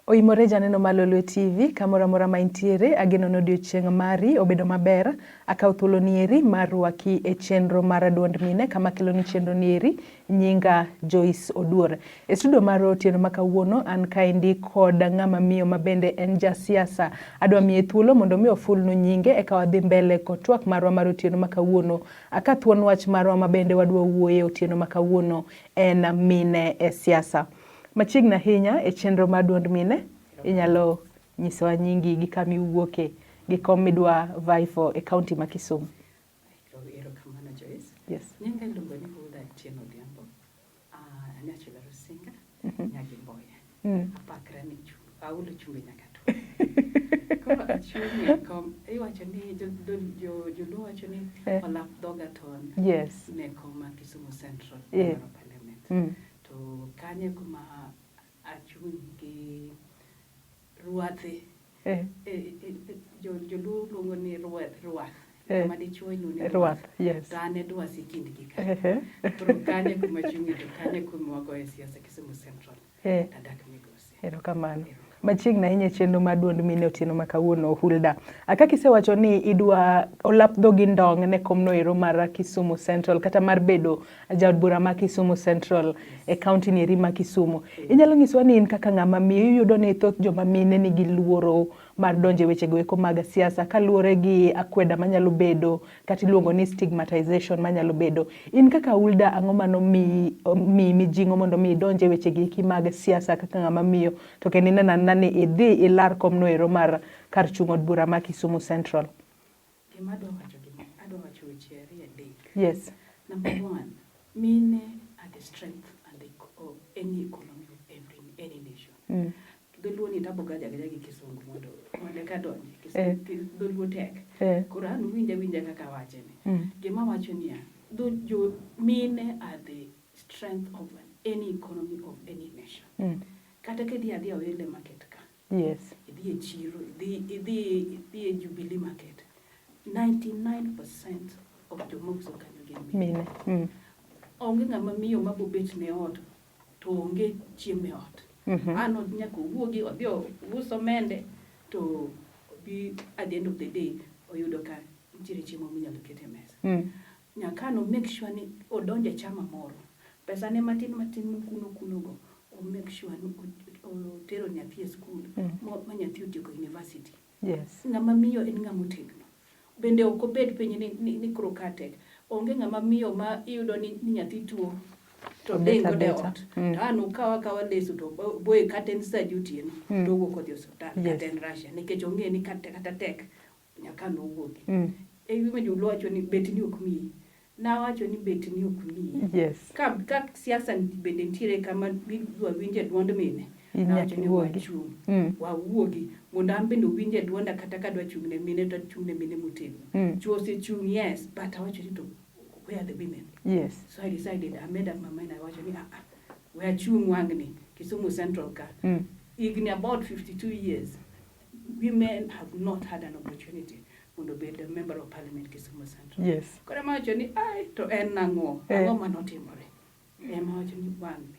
Oimore janeno mar Lolwe TV kamoro amora ma intiere, ageno ni odiochieng' mari obedo maber. Akawo thuolo nieri mar rwaki e chenro mar duond mine kama keloni chenro nieri nyinga Joyce Oduor. E studio mar otieno ma kawuono an kaendi kod ng'ama miyo ma bende en jasiasa. Adwa miye thuolo mondo mi ofulnu nyinge eka wadhi mbele kod twak marwa mar otieno ma kawuono. Aka thuon wach marwa ma bende wadwa wuoye otieno ma kawuono en mine e siasa. Machiegni ahinya e chenro mar duond mine, inyalo nyisowa nyingi gi kama iwuoke gi kom midwa vie for e county ma Kisumu. Erokamano Joyce. Yes. Nyinga iluongo ni Hulda Atieno Odhiambo. Ah, anyachula Rusinga, Nyagimboya. Apakra ni aulo chumbi nyaka to. Koro achung' e kom, iwacho ni joluo wacho ni Eh. olap dhoga ton Yes. ne kom ma Kisumu Central Yeah. Member of Parliament. To kanyo kuma achung' gi ruadhe. Joluo luongo ni ruath. Kama dichuo iluongo ni Ruath, yes. To an e dwasi kindgi ka. Koro kanyo kuma achung'e to kanyo kuma wagoye siasa Kisumu Central. Tadak Migosi. Erokamano. Machiegni ahinya e chenro mar duond mine otieno ma kawuono Hulda. Kaka isewacho ni idwa olap dhogi ndong' ne komno ero mar Kisumu Central kata mar bedo jaod bura ma Kisumu Central e county ni eri ma Kisumu. Inyalo nyisowa ni in kaka ng'ama miyo iyudo ni thoth joma mine nigi luoro mar donjo e wechego eko mag siasa kaluwore gi akweda manyalo bedo kata iluongo ni stigmatization manyalo bedo. In kaka Hulda ang'o mano miyi mijing'o mondo mi idonj e wechegi eki mag siasa kaka ng'ama miyo to kendo ineno anena ni idhi ilar komno ero mar kar chung' od bura ma Kisumu Central? Gima adwa wacho gima adwa wacho weche ariyo adek. Yes. Number one, mine are the strength and the of any economy of any nation. Dholuo ni tabogaja gaja gi kisungu mondo eka donji. Dholuo tek. Koro an uwinja winja kaka awache ni. Gima awacho niya, jo mine are the strength of any economy of any nation. Kata kidhi adhiya Oele market ka. Yes. Idhi e chiro, idhi e Jubilee market. 99% of joma uso kanyo gin mine. Mine. Onge ng'ama miyo mabobet ne ot to onge chiemo e ot. An nyaka owuogi odhi ous omende to obi at the end of the day oyudo ka nitiere chiemo minyalo ket e mesa. Nyaka no make sure ni odonjo e chama moro. Pesa ne matin matin mokuno kuno go, o make sure ni otero nyathi e skul ma nyathi otieko university. Yes. Ng'ama miyo en ng'ama otegno. Bende ok obed piny ni koro ka tek. Onge ng'ama miyo ma iyudo ni nyathi tuo to Obet dhi godo e abeta. ot. To an okaw akawa leso to boye kata en sa adi otieno to owuok odhi osiptal kata en Russia nikech ong'e ni kata tek nyaka nowuogi. E gima joluo wacho ni betni ok miyi. Nawacho ni betni ok miyi. Yes. Ka siasa bende nitiere kama idwa winje duond mine. Nawacho ni wachung'. Wawuogi mondo an bende owinje duonda kata ka adwa chung' ne mine to achung' ne mine motegno. Chuo osechung' yes, but awacho ni to where are the women? Yes. So I decided, I made up my mind, awacho ni we achung' wang'ni Kisumu Central ka. Higni about 52 years, women have not had an opportunity mondo obed a member of parliament Kisumu Central. Yes. Koro ema awacho ni ai to en nang'o? Ang'o manotimore? Ema awacho ni wang'ni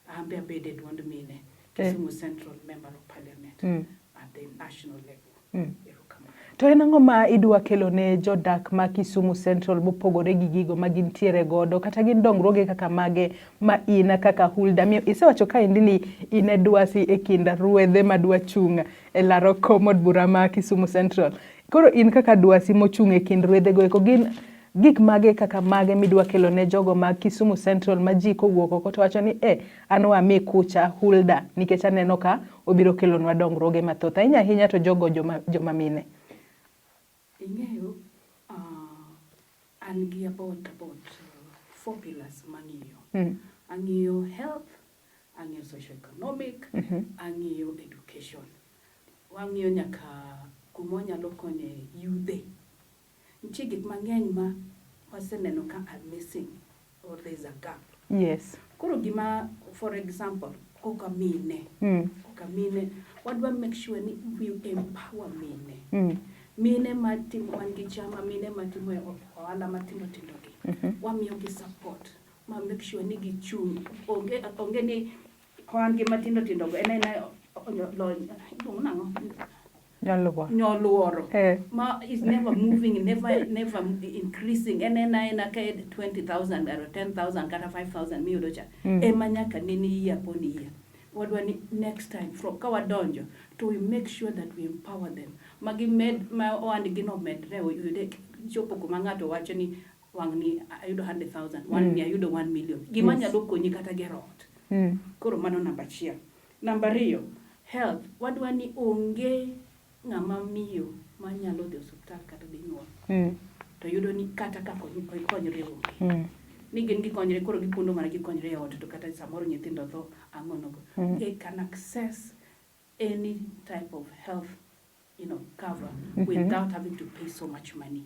an be abed e duond mine Kisumu Central Member of Parliament at the national level. Erokamano. To en ang'o ma idwa kelo ne jodak ma Kisumu Central mopogore gi gigo ma gintiere godo kata gin dongruoge kaka mage ma in kaka Hulda miyo isewacho kaendi ni in e dwasi e kind ruedhe madwa chung' e laro kom od bura ma Kisumu Central. Koro in kaka dwasi mochung' e kind ruedhe go eko gin gik mage kaka mage midwa kelo ne jogo ma Kisumu Central ma ji kowuok oko to wacho ni an wami kucha Hulda nikech aneno ka obiro kelonwa dongruoge mathoth ahinya ahinya to jogo joma mine. Ing'eyo an gi about 4 pillars mang'iyo. Ang'iyo health, ang'iyo socio economic, ang'iyo education. Wang'iyo nyaka kuma wanyalo konye yudhe. Nitie gik mang'eny ma waseneno ka are missing or there is a gap. Yes. Koro gima, for example, koka mine. Koka mine, wadwa make sure ni we empower mine. Mine matimo, wan gi chama, mine matimo ohala matindo tindo gi. Wamiyo gi support, ma make sure ni gichung'. Onge ni wan gi matindo tindo go, en aena Iluongo nang'o? Nyoluoro. Nyoluoro. Eh. Ma is never moving, never never increasing. En en aena ka 20,000 or 10,000 kata 5,000 miyudo cha. Ema nyaka nene year upon year. Wadwa ni next time from ka wadonjo to we make sure that we empower them. Ma gimed ma ohandgi no medre oyude chopo kuma ng'ato wacho ni wang' ni ayudo 100,000, wang' ni ayudo 1 million. Gima nyalo konyi kata gero ot. Koro mano namba achiel. Namba ariyo, health. Wadwa ni onge ng'ama miyo manyalo dhi osuptal kata dhi nyuol. To yudo ni kata ka konyre onge. Ni gin gikonyre koro gipondo mana gikonyre e ot to kata samoro nyithindo tho ang'o nogo. They can access any type of health cover without having to pay so much money.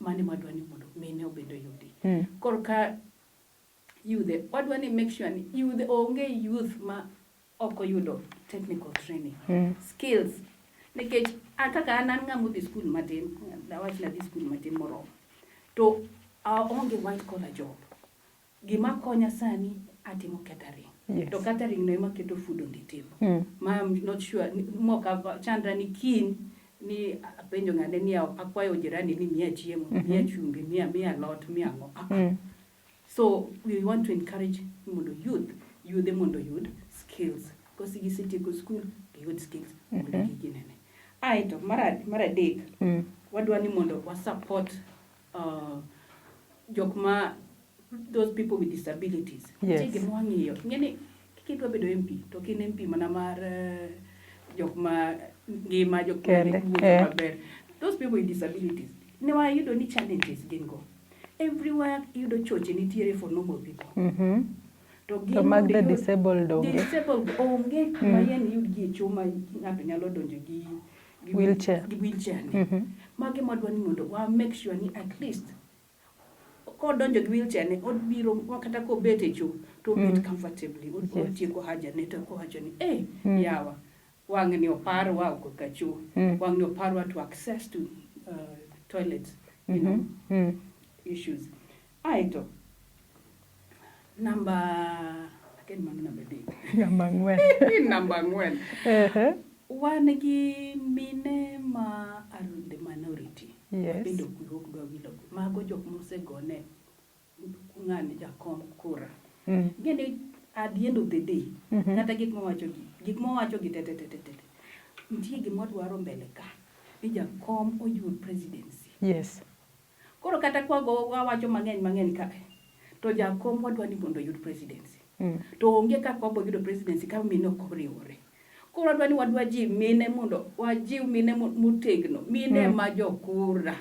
Mano ema wadwa ni mondo mine obed oyudi. Koro ka yudhe, wadwa ni make sure ni yudhe onge youth ma ok oyudo technical training. Skills. Nikech kaka an ng'ama odhi skul matin, awach ni adhi skul matin moromo. To aonge white collar job. Gima konya sani atimo catering. To catering no ema keto food on the table. Ma I'm not sure mok chandra ni kiny ni apenjo ng'ane ni akwayo jirani ni miya chiemo, miya chumbi, miya alot, miya ang'o. So we want to encourage mondo youth, yudhe mondo oyud skills. Kosi gisetieko school, giyud skills mondo giginene. Aeto mar adek, wadwa ni mondo wa support jok ma those people with disabilities. Nitie gima wang'iyo. Ing'e ni kidwa bedo MP, to ok in MP mana mar jok ma ngima, jok ma Kende. wuotho maber. Those people with disabilities, ne wayudo ni challenges gin go. Everywhere iyudo choche nitiere for normal people. To gin To mag the mondo iyud disabled onge. Disabled onge kuma yien iyud gi e cho ma ng'ato nyalo donjo gi Wheelchair. Gi wheelchair ni. Magi madwa ni mondo wa make sure ni at least kodonjo gi wheelchair ni obiro kata kobet e cho to obet comfortably. Otieko haja ne to owacho ni yawa wang' ni oparwa ok ka cho. Wang' ni oparwa to access to toilets issues. Aeto namba aken mano namba adek. Namba ang'wen. Namba ang'wen. Wan gi mine ma are the minority. Bende ok ok dwa wilo. Mago jok mosegone ng'ani jakom kura. Ing'e ni at the end of the day, kata gik mawacho gi, gik mawacho gi te te te te te. Nitie gima wadwaro mbele ka. Ni jakom oyud presidency. Koro kata kwago wawacho mang'eny mang'eny ka, to jakom wadwa ni mondo oyud presidency. To onge kaka wabo yudo presidency ka mine ok oriwore. Koro wadwa ni wadwa ji mine mondo wajiw mine motegno, mine ma jokura.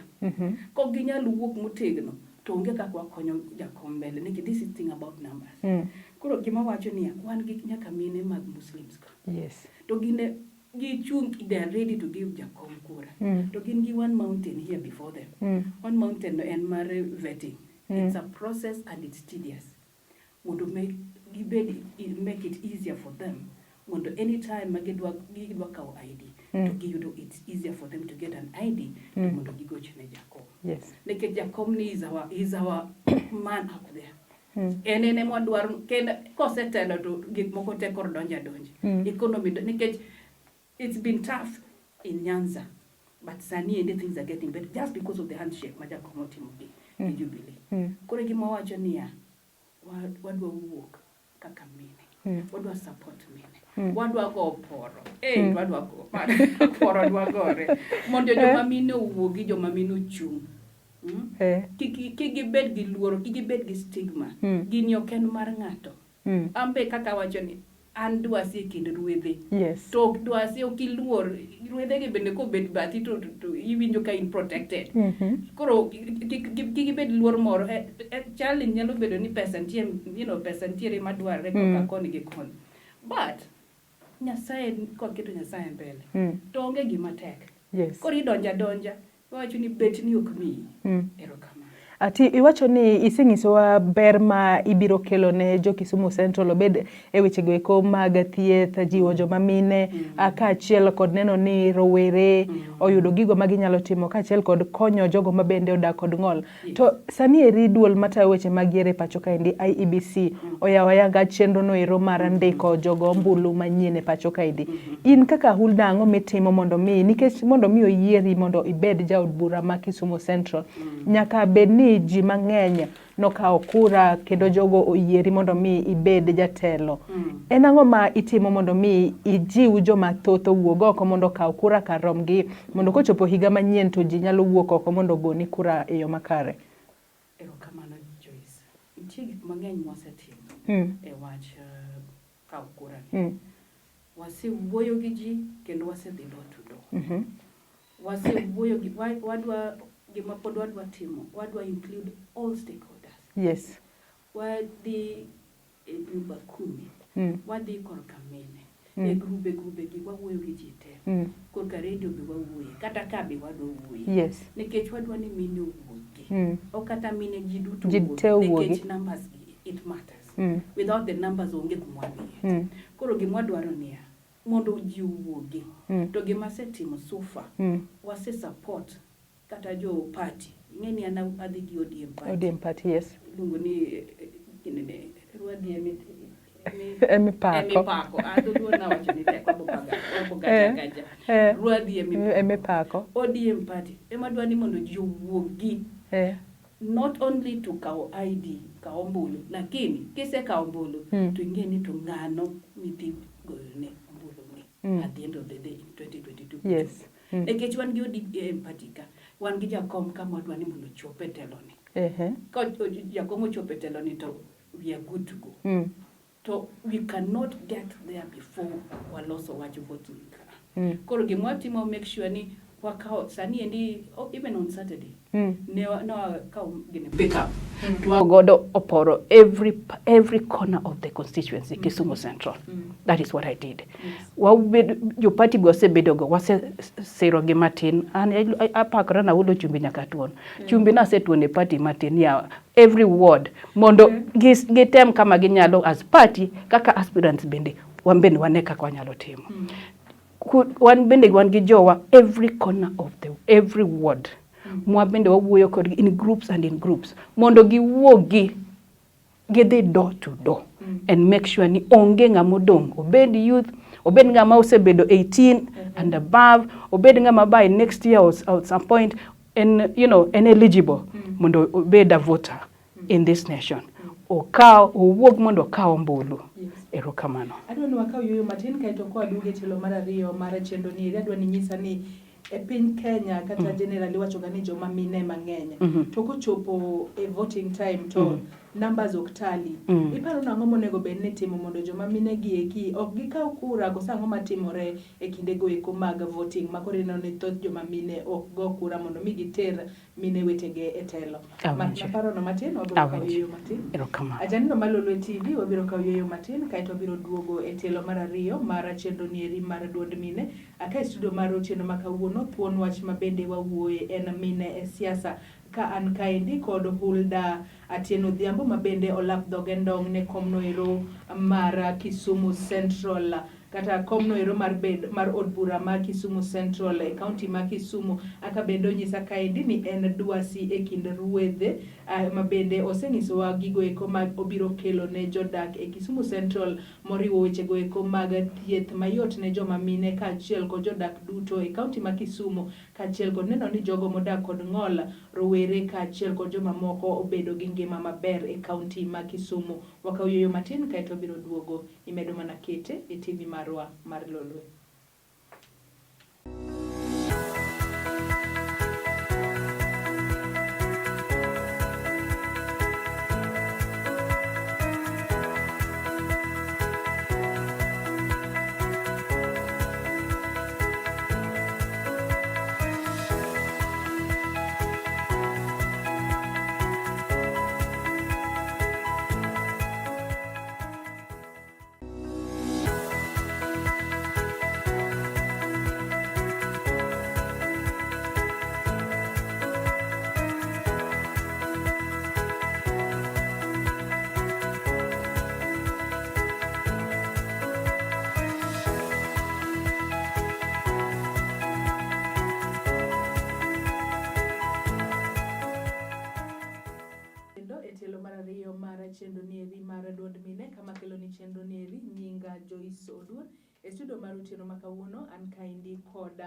Kok ginyal wuok motegno, to onge kaka wakonyo jakom mbele nikech this is thing about numbers. Koro gima wacho niya, wan gi nyaka mine mag Muslims ka. To gine gichung', they are ready to give jakom kura. To gin gi one mountain here before them. One mountain no en mar vetting. It's a process and it's tedious. Mondo make gibed make it easier for them. Mondo anytime ma gidwa kawo ID, to giyudo it's easier for them to get an ID to mondo gigoch ne jakom. Nikech jakom ni is our man up there. En ema wadwaro kendo kosetelo to gik moko te koro donjo adonja. Economy nikech it's been tough in Nyanza. But sani endi things are getting better just because of the handshake ma jakom otimo gi Jubilee. Koro gima wacho niya, wadwa wuok kaka mine. Wadwa support mine. Wadwa go poro. Wadwa go poro dwa gore. Mondo joma mine owuogi, joma mine ochung'. Kik gibed gi luoro, kik gibed gi stigma. Gini ok en mar ng'ato. An be kaka awacho ni an dwasi e kind ruedhe. To dwasi ok iluor, ruedhe gi bende kobet bathi to iwinjo ka in protected. Koro kik gibed luor moro. Challenge nyalo bedo ni pesa nitie, pesa nitiere madwarre koka koni gi koni. But Nyasaye, kwaketo Nyasaye mbele, to onge gima tek. Koro idonjo adonja, iwacho ni bet ni ok miyi. Erokamano. Ati iwacho ni isenyisowa ber ma ibiro kelo ne jo Kisumu Central obed e wechego eko mag thieth, jiwo joma mine kaachiel kod neno ni rowere oyudo gigo ma ginyalo timo kaachiel kod konyo jogo ma bende odak kod ng'ol. To sani eri duol matayo weche mag yiero e pacho kaendi IEBC oyawo ayanga chenro no ero mar ndiko jogo ombulu manyien e pacho kaendi. In kaka Hulda ang'o mitimo mondo mi nikech mondo mi oyieri mondo ibed jaod bura ma Kisumu Central nyaka bed ni ji mang'eny nokawo kura kendo jogo oyieri mondo mi ibed jatelo. En ang'o ma itimo mondo mi ijiw joma thoth owuog oko mondo okaw kura kar romgi mondo kochopo higa manyien to ji nyalo wuok oko mondo ogoni kura e yo makare? Erokamano Joyce. Nitie gik mang'eny mwasetimo e wach kawo kura ni. Wasewuoyo gi ji kendo wasedhi door to door. Wasewuoyo gi wadwa gima pod wadwa timo, wadwa include all stakeholders. Wadhi e nyumba kumi, wadhi korka mine, e grube grube gi wawuoyo gi ji te. Korka radio be wawuoye, kata ka be wadwa wuoye. Nikech wadwa ni mine owuogi. Ok kata mine ji duto Ji te owuogi. Nikech numbers gi, it matters. Without the numbers onge kuma wadhiye. Koro gima wadwaro niya, mondo ji owuogi. To gima asetimo so far, wase support kata jo party. Ing'e ni an adhi gi ODM party. ODM party, yes. Iluongo ni ginene, rwadhi Emipako. Emipako. Ah, dholuo nawacho ni tek, wabo gaja gaja. Rwadhi emipako. Emipako. ODM party. Ema dwa ni mondo ji owuogi. Not only to kawo ID, kawo ombulu, lakini kisekawo ombulu, to ing'e ni to ng'ano midhi goyone ombulu ni at the end of the day in 2022. Nikech wan gi ODM party ka, wan gi jakom kama wadwa ni mondo ochop e telo ni. Ka jakom ochopo e telo ni to we are good to go. To we cannot get there before waloso wach voting ka. Koro gima watimo make sure ni wakawo sani endi even on Saturday ne wakawo gini pick up to godo oporo every corner of the constituency Kisumu Central. That is what I did. Wabed jo party go osebedo go wasesiro gi matin an apakora na ulo chumbi nyaka tuon. Chumbi nasetuono e party matin ya every ward mondo gitem kama ginyalo as party kaka aspirants bende wan bende wane kaka wanyalo timo. Wan bende wan gi jowa every corner of the every ward. Mwa bende wawuoyo kodgi in groups and in groups mondo giwuogi gidhi door to door and make sure ni onge ng'ama odong', obed youth, obed ng'ama osebedo 18 and above, obed ng'ama by next year or at some point en, you know, en eligible mondo obed a voter in this nation. Okaw, owuog mondo okaw ombulu. Erokamano. Adwa ni wakaw yueyo matin kaeto kwaduogo e tielo mar ariyo mar chenro ni eri adwa ni inyisa ni e piny Kenya kata generally iwacho ga ni joma mine mang'eny to kochopo e voting time to numbers ok tally. Iparo nang'o monego bed ni itimo mondo joma mine gi eki ok gikaw kura koso ang'o matimore e kinde go eko mag voting ma koro ineno ni thoth joma mine ok go kura mondo mi giter mine wetege e telo. Naparo no matin wabiro kawo yueyo matin. Erokamano. Ajaneno mar Lolwe TV wabiro kawo yueyo matin kaeto wabiro duogo e tielo mar ariyo mar chenro ni eri mar duond mine. Aka e studio mar otieno ma kawuono thuon wach ma bende wawuoye en mine e siasa ka an kaendi kod Hulda Atieno Odhiambo ma bende olap dhoge ndong' ne komno ero mar Kisumu Central kata komno ero mar bed mar od bura ma Kisumu Central e kaunti ma Kisumu. Aka bende onyisa kaendi ni en dwasi e kind ruedhe ma bende osenyisowa gigo eko ma obiro kelo ne jodak e Kisumu Central moriwo wechego eko mag thieth mayot ne joma mine kaachiel kod jodak duto e kaunti ma Kisumu kaachiel kod neno ni jogo modak kod ng'ol, rowere kaachiel kod joma moko obedo gi ngima maber e kaunti ma Kisumu. Wakaw yueyo matin kaeto wabiro duogo imedo mana kete e TV marwa mar Lolwe. Nyinga Joyce Oduor. E studio mar otieno ma kawuono an kaendi kod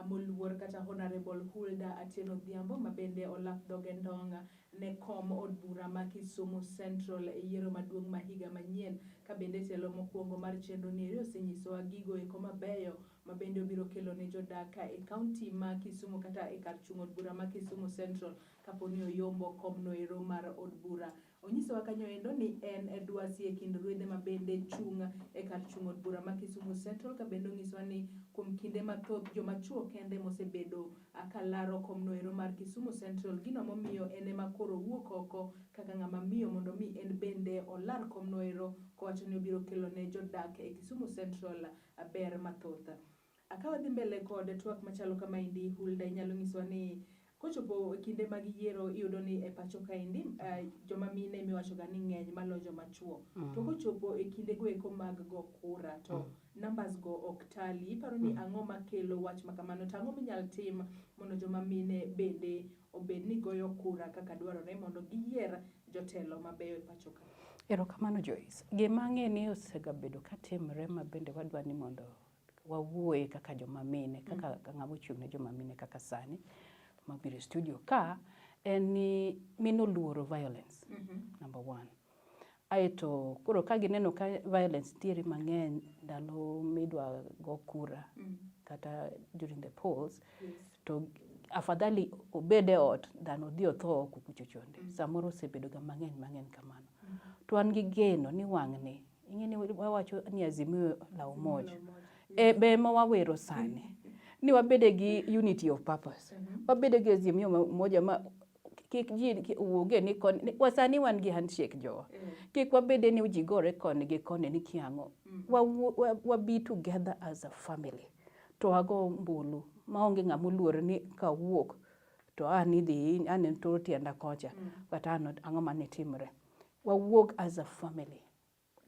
moluor kata Honorable Hulda Atieno Odhiambo ma bende olap dhoge ndong' ne kom od bura ma Kisumu Central e yiero maduong' ma higa manyien. Ka bende telo mokwongo mar chenro ni eri osenyisowa gigo eko mabeyo ma bende obiro kelo ne jodak e kaunti ma Kisumu kata e kar chung' od bura ma Kisumu Central kapo ni oyombo komno ero mar od bura. Onyisowa kanyo endo ni en e dwasi e kind rwedhe ma bende chung' e kar chung' od bura ma Kisumu Central ka bende onyisowa ni kuom kinde mathoth joma chuo kende mosebedo ka laro komno ero mar Kisumu Central. Gino momiyo en ema koro owuok oko kaka ng'ama miyo mondo mi en bende olar komno ero kowacho ni obiro kelo ne jodak e Kisumu Central ber mathoth. Ka wadhi mbele kod twak machalo kamaendi, Hulda inyalo nyisowa ni kochopo kinde mag yiero iyudo ni e pacho kaendi joma mine miwacho ga ni ng'eny maloyo joma chuo. To kochopo e kinde go eko mag go kura to numbers go ok tally. Iparo ni ang'o makelo wach ma kamano to ang'o minyal tim mondo joma mine bende obed ni goyo kura kaka dwarore mondo giyier jotelo mabeyo e pacho ka? Erokamano Joyce. Gima ang'e ni osegabedo katimre ma bende wadwa ni mondo wawuoye kaka joma mine, kaka ng'ama ochung' ne joma mine kaka sani mabiro e studio ka, en ni mine oluoro violence, number one. Aeto koro ka gineno ka violence nitiere mang'eny ndalo midwa go kura kata during the polls, to afadhali obed e ot than odhi otho oko kucho chonde. Samoro osebedo ga mang'eny mang'eny kamano. To an gi geno ni wang'ni, ing'e ni wawacho ni Azimio la Umoja. E be ema wawero sani. Ni wabede gi unity of purpose. Wabede gi Azimio la Umoja ma kik ji wuoge ni koni, sani wan gi handshake jowa. Kik wabede ni ji gore koni gi koni ni kiang'o. Wa be together as a family. To wago ombulu maonge ng'ama oluor ni kawuok to an idhi an turo tienda kocha kata an ang'o mane timre. Wawuog as a family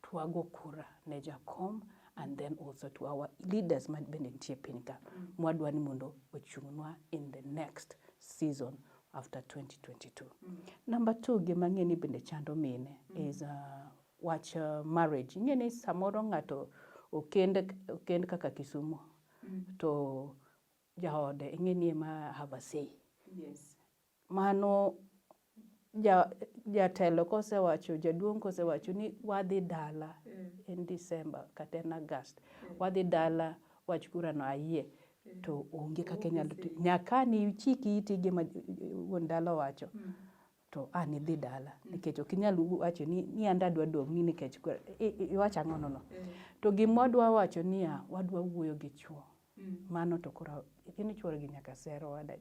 to wago kura ne jakom and then also to our leaders ma bende nitie piny ka mwadwa ni mondo ochung'nwa in the next season after 2022. Number two, gima ang'e ni bende chando mine is wach marriage. Ing'e ni samoro ng'ato okend kaka Kisumu to jaode ing'e ni ema have a say. Mano jatelo kosewacho, jaduong' kosewacho ni wadhi dala en December kata en August, wadhi dala wach kura no ayie, to onge kaka inyalo timo. Nyaka ni ichik iti gima wuon dala owacho to an idhi dala nikech ok inyal wacho ni an adwa dong' ni nikech iwacho ang'o no. To gima wadwa wacho niya, wadwa wuoyo gi chuo. Mano to koro gin chuo gi nyaka sero wada.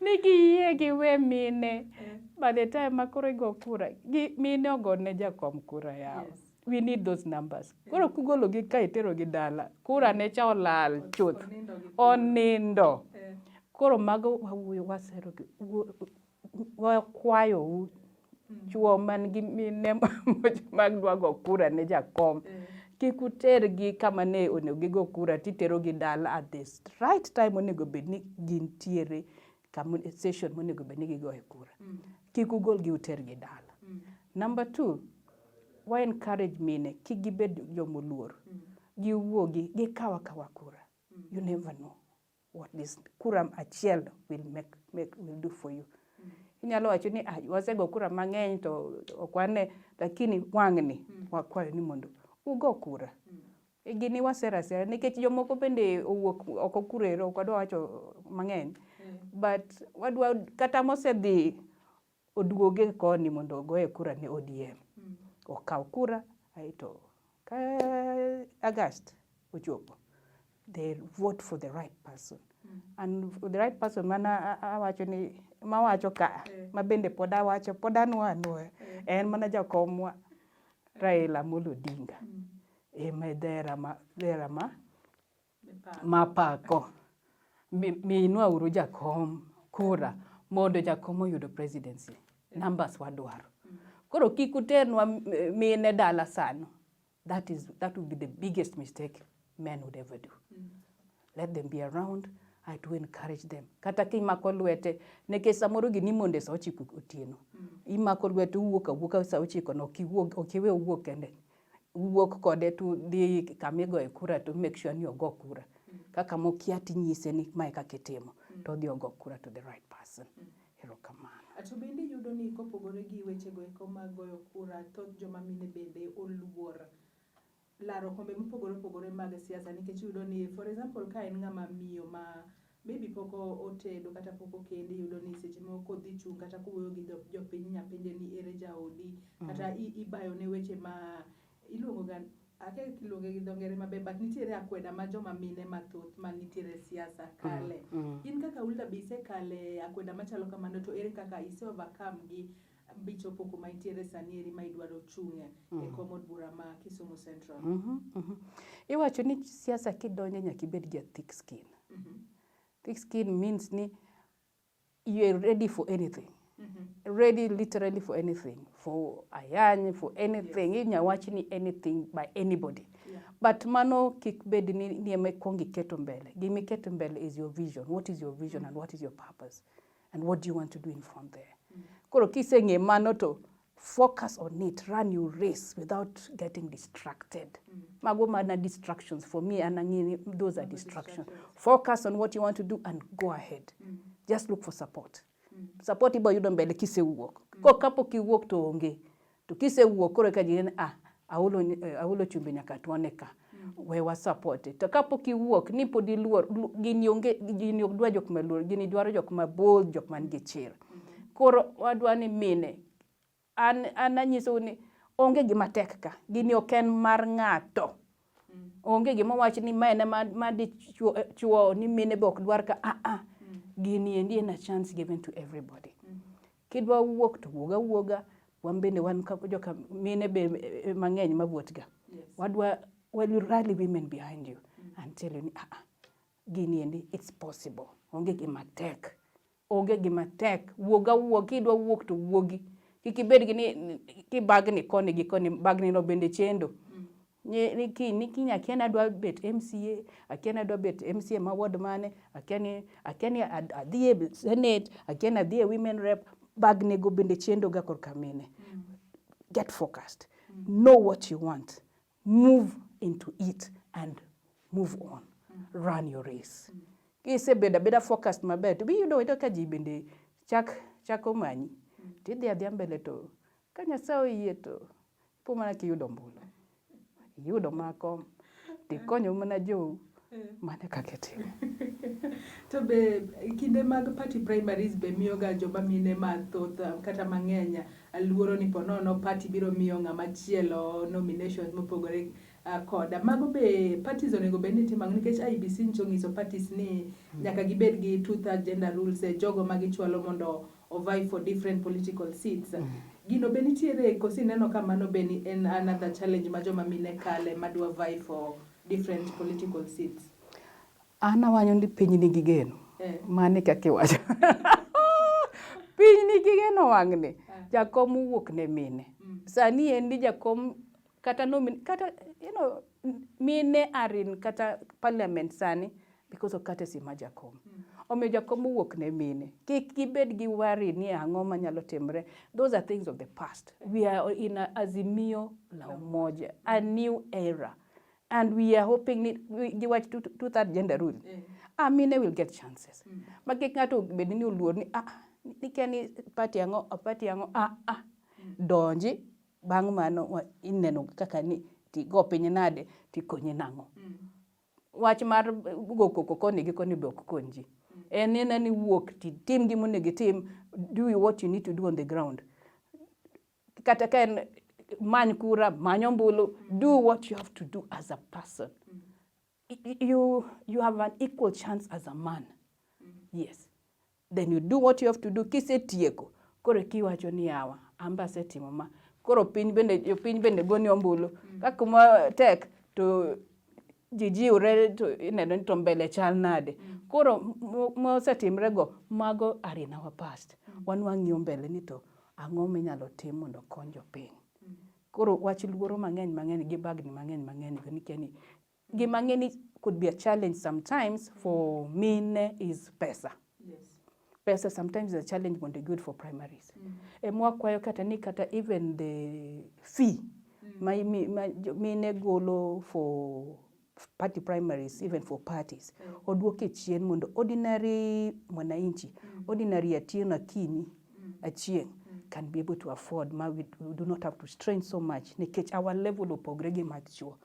Ni giyie giwe mine. By the time ma koro igo kura, gi mine ogone jakom kura yawa. We need those numbers. Koro kugolo gi ka itero gi dala, kura ne cha olal chuth. Onindo. Koro mago wawuoyo wasero gi wakwayo u chuo man gi mine mag dwa go kura ne jakom. Kik utergi kama ne onego gigo kura titero gi dala at the right time onego bed ni gintiere kama session monego bed ni gigoye kura. Kik ugol gi utergi dala. Number two, wa encourage mine kik gibed jomoluor. Giwuogi, gikaw akawa kura. You never know what this kura achiel will make will do for you. Inyalo wacho ni ah, wasego kura mang'eny to ok wane, lakini wang'ni wakwayo ni mondo ugo kura. Gini wasero asera nikech jomoko bende owuok oko kurero, ok wadwa wacho mang'eny. But wadwa kata mosedhi oduoge koni mondo ogoye kura ne ODM. Okaw kura aeto ka August ochopo, they vote for the right person. And for the right person mana awacho ni mawacho ka ma bende pod awacho pod anuo anuoya en mana jakomwa Raila Amolo Odinga. Ema dhera ma dhera ma mapako. Minwa uru jakom kura mondo jakom oyudo presidency. Numbers wadwaro. Koro kik uternwa mine dala sano. That would be the biggest mistake men would ever do. Let them be around. I to encourage them. Kata kimako lwete, nikech samoro gini monde sa 9 otieno. Imako lwete uwuok awuoka sa 9 no, ok iwuog, ok iwe owuok kende. Uwuok kode to dhi kama igoye kura to make sure ni ogo kura. Kaka mokia tinyise ni mae kaka itimo, to odhi ogo kura to the right person. Erokamano. To bende iyudo ni kopogore gi wechego eko mag goyo kura, thoth joma mine bende oluor laro kombe mopogore opogore mag siasa nikech iyudo ni for example ka en ng'ama miyo ma maybe pok otedo kata pok okendi, iyudo ni seche moko kodhi chung' kata kowuoyo gi jopiny inya penje ni ere jaodi, kata ibayo ne weche ma iluongo ga, akia kaka iluonge gi dho ngere maber, but nitiere akweda ma joma mine mathoth manitiere e siasa kale. In kaka Hulda be isekale akweda machalo kamano, to ere kaka ise overcome gi bichopo kuma intiere sani eri ma idwaro chung'e e kom od bura ma Kisumu Central? Iwacho ni siasa kidonje nyaka ibed gi a thick skin. Thick skin means ni you are ready for anything. Ready literally for anything. For ayany, for anything. Inya wach ni anything by anybody. But mano kik bed ni ema ikwongo iketo mbele. Gima iketo mbele is your vision. What is your vision and what is your purpose? And what do you want to do in front there? Koro kiseng'e mano to focus on it, run your race without getting distracted. Mago mana distractions for me, and ang'e those are distractions. Focus on what you want to do and go ahead. Just look for support. Support ibo yudo mbele kisewuok. Ko kapok iwuok to onge. To kisewuok koro eka ji neno, ah, Aulo Chumbi nyaka tuone ka. We wa support. To kapok iwuok ni pod iluor, gini onge, gini ok dwa jok maluor, gini dwaro jok ma bold, jok man gi chir. Koro wadwa ni mine, an anyisou ni onge gima tek ka. Gini ok en mar ng'ato. Onge gima wach ni ma en ema dichuo chuo ni mine be ok dwar ka. Ah, ah. Gini endi en a chance given to everybody. Kidwa wuok to wuog awuoga, wan bende wan joka mine be mang'eny mawuot ga. Wadwa, we rally women behind you and tell you ni ah, ah, gini endi it's possible. Onge gima tek. Onge gima tek. Wuog awuoga, kidwa wuok to wuogi. Kik ibed gi ni kibagni koni gi koni, bagni no bende chendo. Ni kiny akia ni adwa bet MCA, akia ni adwa bet MCA ma ward mane, akia ni adhi e senate, akia ni adhi e women rep, bagni go bende chendo ga korka mine. Get focused. Know what you want. Move into it and move on. Run your race. Kisebedo abeda focused maber, to biyudo yudo ka ji bende chako manyi. Tidhi adhiya mbele to ka Nyasaye oyie to ipo mana kiyudo ombulu. Iyudo mana kom, tikonyo mana jou. Mano e kaka itimo. To be kinde mag party primaries be miyo ga joma mine mathoth kata mang'eny luoro ni ponono party biro miyo ng'ama chielo nominations mopogore koda. Mago be parties onego bed ni timo ang'o nikech IEBC nyicho onyiso parties ni nyaka gibed gi two-third gender rules e jogo ma gichwalo mondo ovie for different political seats. Gino be nitiere koso ineno ka mano be ni en another challenge ma joma mine kale madwa vie for different political seats? An awacho ni piny nigi geno. Mano e kaka iwacho. Piny nigi geno wang'ni. Jakom owuok ne mine. Sani en ni jakom kata nomin kata you know, mine are in kata parliament sani because of courtesy mar jakom. Omiyo jakom owuok ne mine. Kik gibed gi worry ni ang'o manyalo timre. Those are things of the past. We are in a Azimio la Umoja, a new era. And we are hoping ni giwach two-third gender rule. Ah, mine will get chances. Ma kik ng'ato bed ni oluor ni ah, nikia ni party ang'o, party ang'o, ah, ah. Donji, bang' mano ineno kaka ni tigo piny nade, tikonyi nang'o. Wach mar go koko koni gi koni be ok kony ji. En ena ni wuok titim gima onego itim, do what you need to do on the ground. Kata ka en many kura, many ombulu, do what you have to do as a person. You have an equal chance as a man. Yes. Then you do what you have to do. Kisetieko, koro kiwacho ni yawa, an be asetimo ma. Koro piny bende, jopiny bende goni ombulu. Ka kuma tek to ji jiwre to ineno ni to mbele chal nade. Koro mosetimre go, mago are in our past. Wan wang'iyo mbele ni to ang'o minyalo tim mondo okony jopiny. Koro wach luoro mang'eny mang'eny gi bagni mang'eny mang'eny go nikia ni Gima ang'e ni could be a challenge sometimes for mine is pesa. Pesa sometimes is a challenge mondo good for primaries. Ema wakwayo kata ni kata even the fee ma mine golo for party primaries, even for parties, oduoke chien mondo ordinary mwananchi, ordinary Atieno Akinyi Achieng' can be able to afford ma we do not have to strain so much nikech our level opogre gi mag chuo.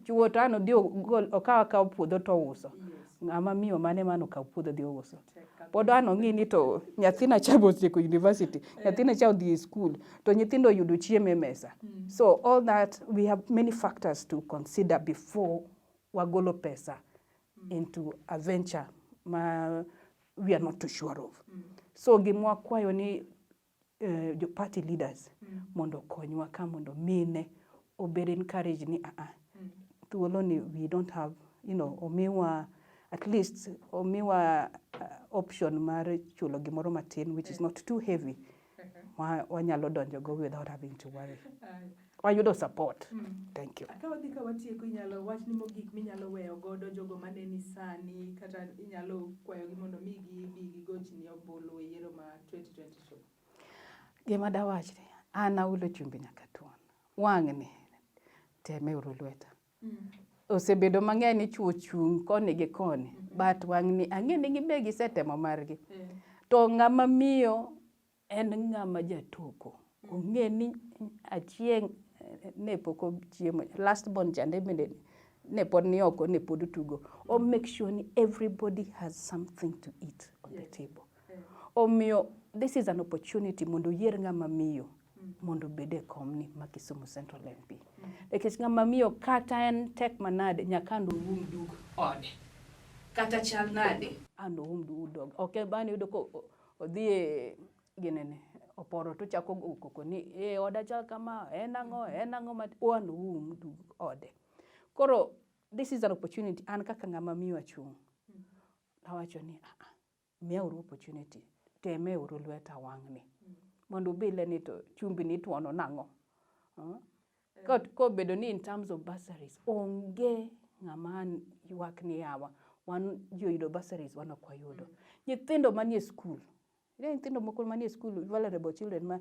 Chuo to an odhi ogol okaw akaw puodho to ouso. Ng'ama miyo mane mane okaw puodho dhi ouso. Pod an ong'i ni to nyathina cha be otieko university, nyathina cha odhi e school, to nyithindo oyudo chiemo e mesa. So all that, we have many factors to consider before wagolo pesa into a venture ma we are not too sure of. So gima wakwayo ni jo party leaders mondo okonywa ka mondo mine obed encouraged ni thuolo ni we don't have omiwa at least omiwa option mar chulo gimoro matin which is not too heavy ma wanyalo donjo go without having to worry. Wayudo support. Thank you. Ka wadhi ka watieko, inyalo wachni mogik minyalo weyo godo jogo maneni sani kata inyalo kwayogi mondo mi gibi gigochni ombulu e yiero ma 2022. Gima dawach ni an aulo chumbi nyaka tuon. Wang'ni temeuru lweta. Osebedo mang'eny ni chuo chung' koni gi koni, but wang'ni ang'e ni gibe gisetemo margi. To ng'ama miyo en ng'ama jatoko. Ong'e ni Achieng' ne pok ochiemo, last born chande bende ne pod ni oko ne pod tugo. O make sure ni everybody has something to eat on the table. Omiyo this is an opportunity mondo oyier ng'ama miyo mondo obed e komni ma Kisumu Central MP. Nikech ng'ama miyo kata en tek manade nyaka an oum dug ode. Kata chal nade an oum dug ode. Ok bani yudo ko odhi e ginene oporo to chako go koko ni e oda chal kama en ang'o ma an oum dug ode. Koro this is an opportunity an kaka ng'ama miyo achung'. Awacho ni miyauru opportunity temeuru lweta wang'ni mondo ubile ni to chumbi ni ituono nang'o. Kobedo ni in terms of bursaries onge ng'ama an ywak ni yawa wan ji oyudo bursaries wan ok wayudo. Nyithindo manie skul, nitie nyithindo moko manie skul vulnerable children ma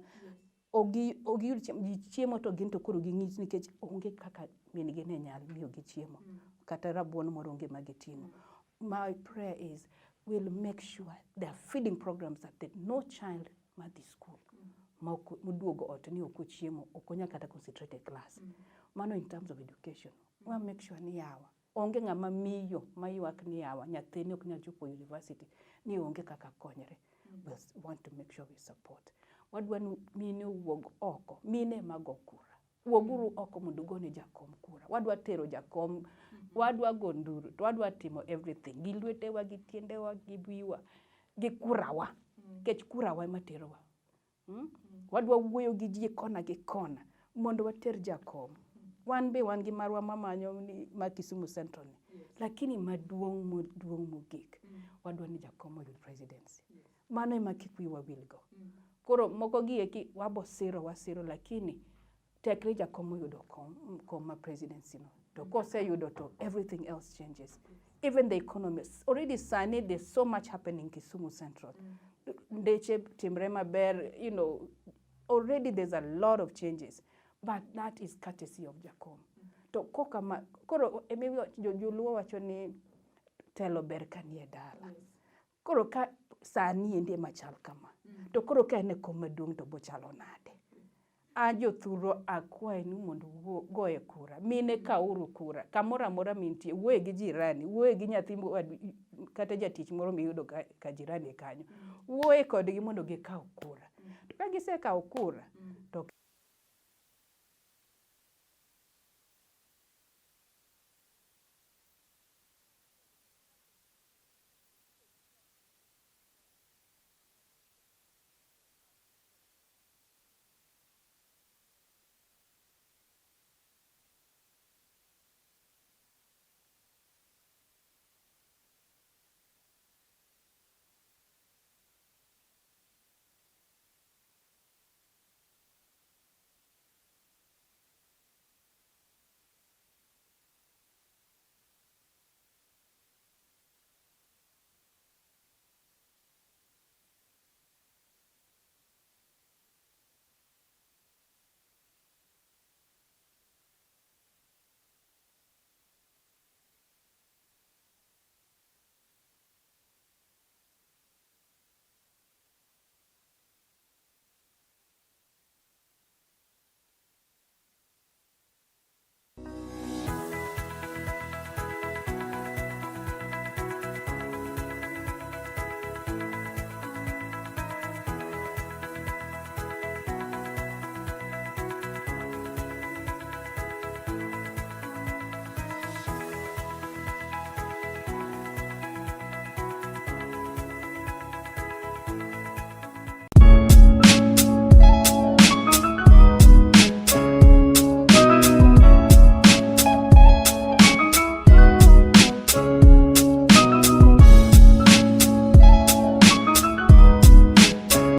ogiyud ji chiemo to gin to koro ging'ich nikech onge kaka min gi ne nyal miyogi chiemo kata rabuon moro onge ma giting'o. My prayer is we'll make sure there are feeding programs that no child madhi school ma moduogo ot ni ok ochiemo ok onyal kata concentrate e class. Mano in terms of education. Wa make sure ni yawa onge ng'ama miyo maywak ni yawa nyathine ok nyal chopo university ni onge kaka konyre. We want to make sure we support. Wadwa ni mine owuog oko, mine ema go kura. Wuoguru oko mondo ugone jakom kura. Wadwa tero jakom, wadwa go nduru, to wadwa timo everything gi lwetewa, gi tiendewa, gi wiwa, gi kurawa. Nikech kurawa ema terowa. Wadwa wuoyo gi ji kona gi kona mondo water jakom. Wan be wan gi marwa mamanyo ni ma Kisumu Central ni. Lakini maduong' maduong' mogik, wadwa ni jakom oyud presidency. Mano ema kik wiwa wil go. Koro moko gi eki wabo siro wasiro lakini tekre jakom oyudo kom ma presidency no. To koseyudo to everything else changes. Even the economy. Already sani there's so much happening in Kisumu Central. Ndeche timre maber, already there's a lot of changes. But that is courtesy of Jakom. To koka ma, koro emi joluo wacho ni telo ber ka nie dala. Koro ka sani endi ema chal kama. To koro ka en e kom maduong' to bochalo nade? An jothurwa akwayi ni mondo goye kura. Mine kawuru kura. Kamoro amora mintie, wuoye gi jirani, wuoye gi nyathi wadu, kata jatich moro miyudo ka jirani kanyo. Wuoye kodgi mondo gikaw kura. To ka gisekawo kura,